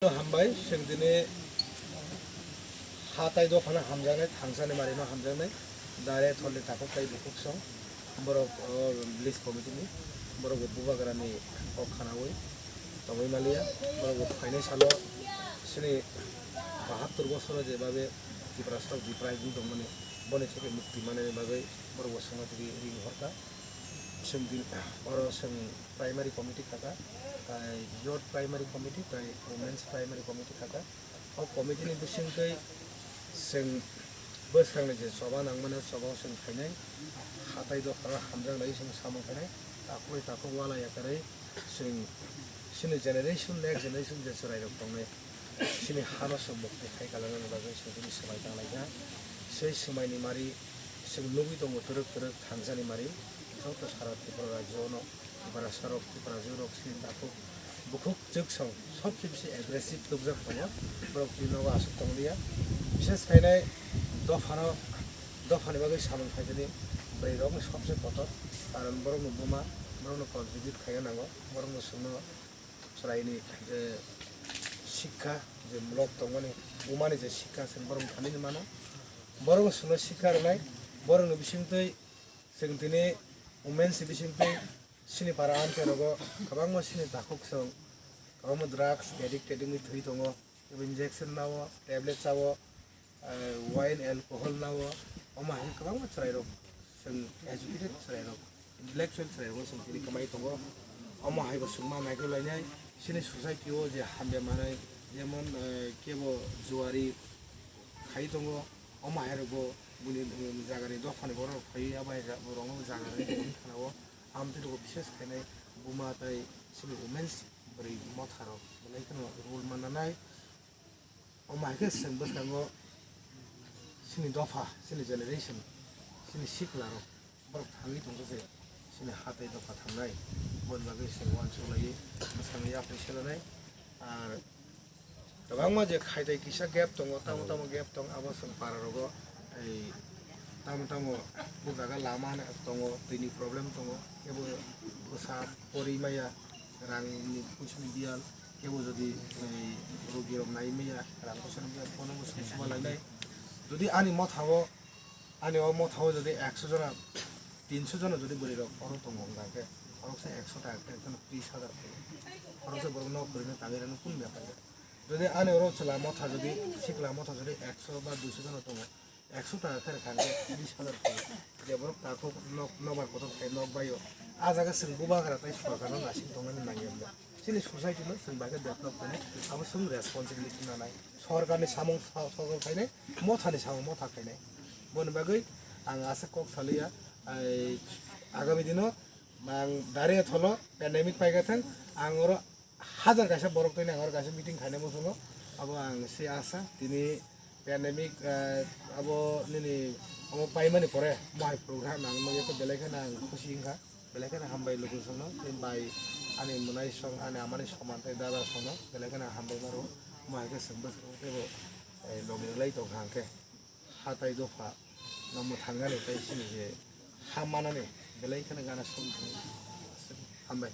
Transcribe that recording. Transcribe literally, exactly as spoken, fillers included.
Hambai, chwng tini ha tai dophano hamjaknai, thangsani marino hamjaknai, direct hole takhuk tai bukhuk song, borok, o, village committee ni, borok bo bubagrani kok khanaui tongwi maliya, borok bo phainai salo chini bahattur bosoro jebabe Tiprasarok biprai wng tongmani, boni theke mukti manani bagwi borok bo swngna twi ring horkha. Chwng din, oro chwng primary committee khaka, tai youth primary committee, tai women's primary committee khaka. O committee ni bisingtwi chwng bwskango je choba nangmani choba o chwng khainai, hatai dophano hamjaknai chwng samung khainai, takhuk takhuk walai yakarwi chwng chini generation, next generation je chwrairok tongnai, chini hano chwng mukti khai kalainani bagwi chwng tini swmai tanglaikha. Sei swmaini mari chwng nugwi tongo twrwk twrwk thangsani mari, joto sara Tripura rajyo no. Tiprasarok, Tiprajwrok chini takhuk bukhuk chwksong sobse bisi aggressive tukjak tongo, borok twi nogo aswk tonglia. Bishes khainai dophano, dophani bagwi samung khaitani bwrwirokno sobse kotor, karon borokno buma, borokno contribute khaina nango, borokno chwngno chwraini je sikha, je mulok tongmani, bumani je sikha chwng borokno thanini mano, borokno chwngno sikha rwnai, borokni bisingtwi chwng tini women's bisingtwi Chini para amchai rogo kwbangma chini takhuk song, kwbangma drugs addict wngwi thwi tongo, injection nao, tablet chao, eh, wine, alcohol nao, omo hai kwbangma chwrairok, chwng educated chwrairok, intellectual chwrairok chwng tini kwmai tongo. Omo hai bo chwng ma naikolwi lainai, chini society o je hamya manwi, jemon, eh, kebo juari khai tongo, omo hai rokbo bini, eh, jagani dophani borok rok phaiwi abo hai rokno jaga rwwi tongwi khana o. Amtwi rokbo bises khainai buma tai chini women's bwrwi motharok belai kheno role mananai. Omo hai khe chwng bwskango chini dopha, chini generation, chini siklarok borok thangwi tongkha se chini hatai dopha thangnai. Boni bagwi chwng uansuk laiwi bwskango yapri se lanai. Ar Kwbangma je khaitai kisa gap tongo, tamo tamo gap tong, abo chwng para rogo, ei, tamo tamo bo jaga lama tongo, twi ni problem tongo, kebo bwsa pori maya, rang ni puisa ni biyal, kebo jodi, ei, rogi rok nai maya, rang puisa ni biyal, bono bo chwng suma lainai. Jodi ani motha o, ani o motha o jodi ekso jona, tinso jona jodi bwrwi rok oro tongo, hwnkha khe, khoroksa ekso ta, ekta tris hajar, khoroksa borok nok kwrwino tangwi rwno kun bepar. Jodi ani oro chwla motha jodi, sikla motha jodi ekso ba duiso jona tongo, ekso taka khe rwkha hwnkhe bis hajar khe je borok takhuk nok, nobar kotor khai nok baio. A jaga chwng bubagra tei sorkarno nasing tongnani nangya. Chini society no chwng bai khe develop khainai, abo chwng responsibility nanai. Sorkarni samung so-, sorkar khainai, mothani samung motha khainai. Boni bagwi ang aswk kok saliya, ai, agami dino ang dari tholo pandemic paikha thang, ang oro hajar kaisa borok twi nang oro kaisa meeting khaina muchungo. Abo ang se asa tini pandemic, eh, abo nini omo paimani pore mo hai program ang nugwi khe belai kheno ang khusi wngkha, belai kheno hambai luku songno tei bai ani mwnai song ani amani soman tei dada songno belai kheno hambai maro mo hai khe chwng bwskango teibo, eh, logi rwlai tongkha hwnkhe hatai dopha no mwthangnani tei chini je ha manani belai kheno gana song thangwi hambai.